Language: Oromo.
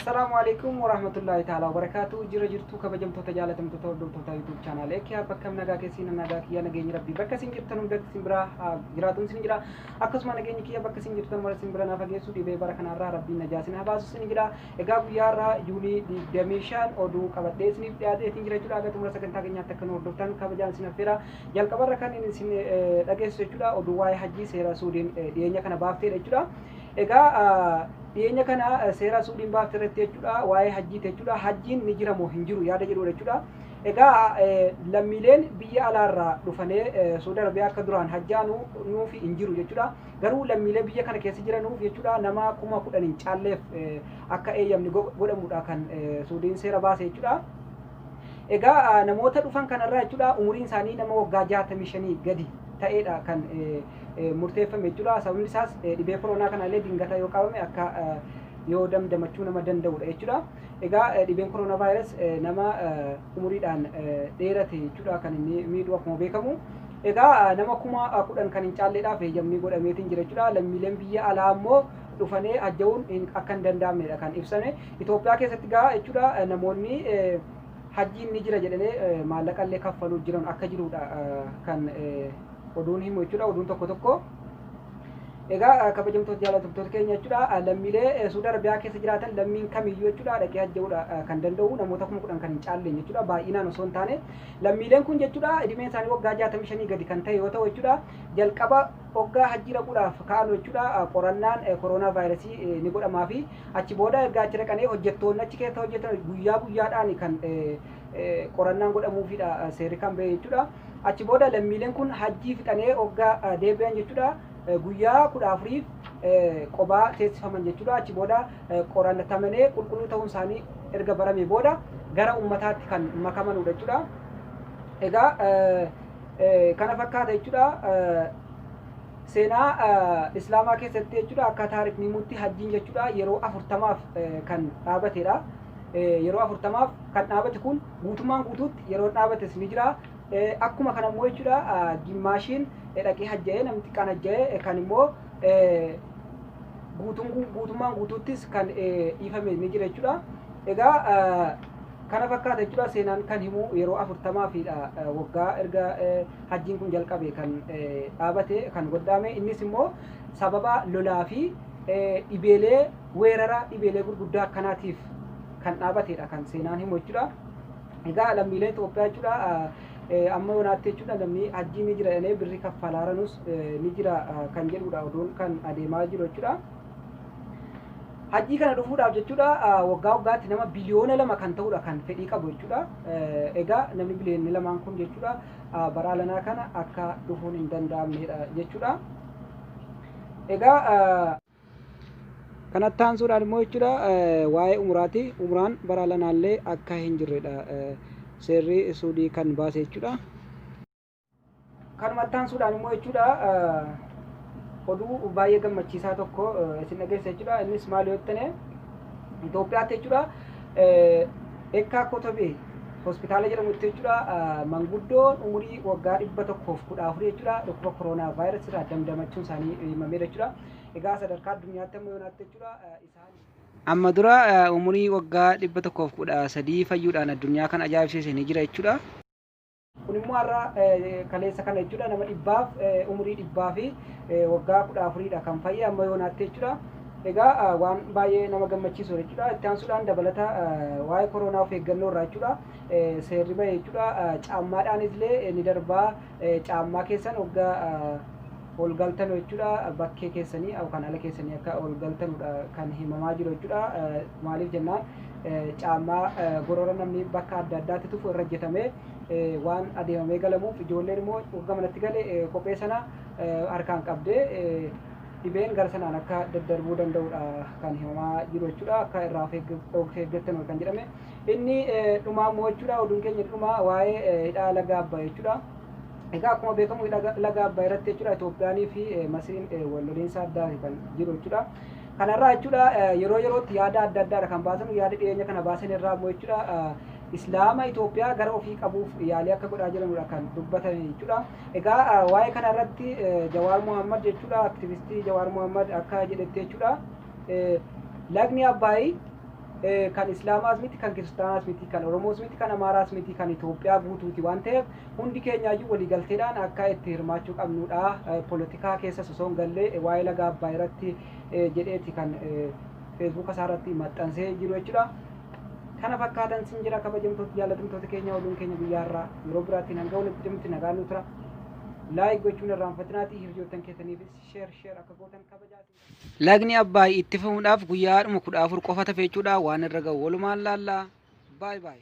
Assalaamu alaikum warahmatullahi ta'ala wabarakaatu. Jira jirtuu kabajamtoota jaalatamtoota hordoftoota YouTube channel Ekiyaa, bakka nagaa keessi nagaa kiyya, nageenyi Rabbii bakka isin jirtan hundatti isin bira jiraatuun isin jira. Akkasuma nageenyi kiyya bakka isin jirtan mara isin bira naaf geessu, dhibee bara kanarraa Rabbiin najaa isin haa baasu isin jira. Egaa guyyaa irraa Juulii 25 oduu qabadhee isiniif dhiyaateetiin jira jechuudha. Aga xumura sagantaa keenyaatti akka nu hordoftan kabajaan isin affeera. Jalqabarra kan inni isin dhageessu jechuudha, oduu waa'ee hajjii seera Suudiin dhiyeenya kana baafteedha jechuudha. Egaa dhiyeenya kana seera Suudiin baafte irratti jechuudha, waa'ee hajjiiti jechuudha. Hajjiin ni jira moo hin jiru yaada jedhudha jechuudha. Egaa lammiileen biyya alaarraa dhufanee Suudi Arabiyaa akka duraan hajjaa nuufi hin jiru jechuudha. Garuu lammiilee biyya kana keessa jiranuuf jechuudha, nama 10,000 hin caalleef akka eeyyamni godhamudha kan Suudiin seera baase jechuudha. Egaa namoota dhufan kanarraa jechuudha, umuriin isaanii nama waggaa 65 gadi ta'edha kan murteeffame jechuudha. Sababni isaas dhibee koronaa kanallee dingata yoo qabame akka yoo damdamachuu nama danda'udha jechuudha. Egaa dhibeen koronaa vaayirus nama umuriidhaan dheerate jechuudha kan inni miidhu akkuma beekamu. Egaa nama 10,000 kan hin caalleedhaaf eeyyamni godhameetiin jira jechuudha. Lammiileen biyya alaa immoo dhufanee hajja'uun akka hin danda'amnedha kan ibsame. Itoophiyaa keessatti gaa jechuudha, namoonni hajjiin ni jira jedhanii maallaqa illee kaffaluu jiran akka jirudha kan oduun himu jechuudha, oduun tokko tokko. Egaa kabajamtoota jaalatamtoota keenya jechuudha, lammiilee Suudi Arabiyaa keessa jiraatan lammiin kamiyyuu jechuudha dhaqee hajja'uudha kan danda'u, namoota 10,000 kan hin caalle jechuudha, baay'inaan osoo hin taane. Lammiileen kun jechuudha idimeen isaanii waggaa 65 gadi kan ta'e yoo ta'u jechuudha, jalqaba waggaa hajjii dhaquudhaaf ka'an jechuudha qorannaan koronaa vaayirasii ni godhamaa fi achi booda erga achi dhaqanii hojjettoonni achi keessa hojjetan guyyaa guyyaadhaan kan qorannaan godhamuufidha seerri kan ba'e jechuudha. Achi booda lammiileen kun hajjii fixanee waggaa deebi'an jechuudha, guyyaa 14f qobaa teessifaman jechuudha. Achi booda qoratamanii qulqulluu ta'uun isaanii erga barame booda gara ummataatti kan makamanudha jechuudha. Egaa kana fakkaata jechuudha. Seenaa Islaamaa keessatti jechuudha, akka taarikni himutti hajjiin jechuudha yeroo 40f kan dhaabatedha. Yeroo 40f kan dhaabate kun guutummaan guutuutti yeroo dhaabates ni jira. Akkuma kana immoo jechuudha, gimmaashiin dhaqee hajja'ee, namni xiqqaan hajja'ee kan immoo guutummaan guutuuttis kan dhiifame ni jira jechuudha. Egaa kana fakkaata jechuudha seenaan kan himu, yeroo 40fidha waggaa erga hajjiin kun jalqabe kan dhaabate, kan godhame. Innis immoo sababa lolaa fi dhibeelee weerara dhibeelee gurguddaa akkanaatiif kan dhaabatedha kan seenaan himu jechuudha. Egaa lammiilee Itoophiyaa jechuudha, amma yoonaatti jechuudha namni hajjii ni jira jedhanii birri kaffalaaranus ni jira kan jedhudha oduun kan adeemaa jiru jechuudha. Hajjii kana dhufuudhaaf jechuudha waggaa waggaatti nama biliyoona 2 kan ta'udha kan fedhii qabu jechuudha. Egaa namni biliyoonni 2n kun jechuudha bara alanaa kana akka dhufuun hin danda'amnedha jechuudha. Egaa kanatti aansuudhaan immoo jechuudha waa'ee umraati. Umraan bara alanaallee akka hin jirredha seerri Suudii kan baase jechuudha. Kanumatti aansuudhaan immoo jechuudha oduu baay'ee gammachiisaa tokko isin dhageessa jechuudha. Innis maal yoo jettane, Itoophiyaatti jechuudha Ekkaa Kotobee hospitaala jedhamutti jechuudha manguddoon umurii waggaa 114 jechuudha dhukkuba koronaa vaayirasii irraa damdamachuun isaanii himameera jechuudha. Egaa sadarkaa addunyaatti amma yoonaatti jechuudha isaan amma dura umurii waggaa 113 fayyuudhaan addunyaa kan ajaa'ibsiise ni jira jechuudha. Kun immoo har'a kaleessa kana jechuudha nama dhibbaaf umurii dhibbaa fi waggaa 14dha kan fayye amma yoonaatti jechuudha. Egaa waan baay'ee nama gammachiisu jechuudha. Itti aansuudhaan dabalata waa'ee koronaa of eeggannoo irraa jechuudha seerri bahe jechuudha. Caammaadhaan illee ni darbaa, caammaa keessan waggaa ol galtanu jechuudha bakkee keessanii yookaan ala keessanii akka ol galtanudha kan himamaa jiru jechuudha. Maaliif jennaan, caammaa gorora namni bakka adda addaatti tufu irra hojjetamee waan adeemamee galamuuf, ijoolleen immoo waggaa manatti gale kophee sana harkaan qabdee dhibeen gara sanaan akka daddarbuu danda'udha kan himamaa jiru jechuudha. Akka irraa of eeggattan kan jedhame. Inni dhumaa immoo jechuudha, oduun keenya dhumaa waa'ee hidhaa laga Abbaay jechuudha. Egaa akkuma beekamu hidha laga Abbaay irratti jechuudha Itoophiyaanii fi Masriin wal loliinsa addaa kan jiru jechuudha. Kanarraa jechuudha yeroo yerootti yaada adda addaadha kan baasan. Yaada dhiyeenya kana baasan irraa immoo jechuudha Islaama Itoophiyaa gara ofii qabuuf yaalii akka godhaa jiranudha kan dubbatan jechuudha. Egaa waa'ee kana irratti Jawaar Mohammad jechuudha, aktivistii Jawaar Mohammad akka jedhetti jechuudha, lagni Abbaay Kan Islaamaas miti, kan Kiristaanaas miti, kan Oromoos miti, kan Amaaraas miti, kan Itoophiyaa guutuuti waan ta'eef hundi keenyaayyuu waliigalteedhaan akka itti hirmaachuu qabnudha. Poolitikaa keessa osoo hin galle waa'ee laga Abbaay irratti jedheeti kan feesbuuka isaa irratti maxxansee jiru jechuudha. Kana fakkaatan sin jira kabajamtoota jaallatamtoota keenya oduun keenya guyyaa irraa yeroo biraattiin hanga walitti deemti nagaan nu tura. Like gochuun irraanfatinaatii hiriyoottan keessaniifis share share akka gootan kabajaati. Lagni Abbaay ittifamuudhaaf guyyaadhuma 14 qofa tafe jechuudha waan irra ga'u walumaan laallaa. Baay baay.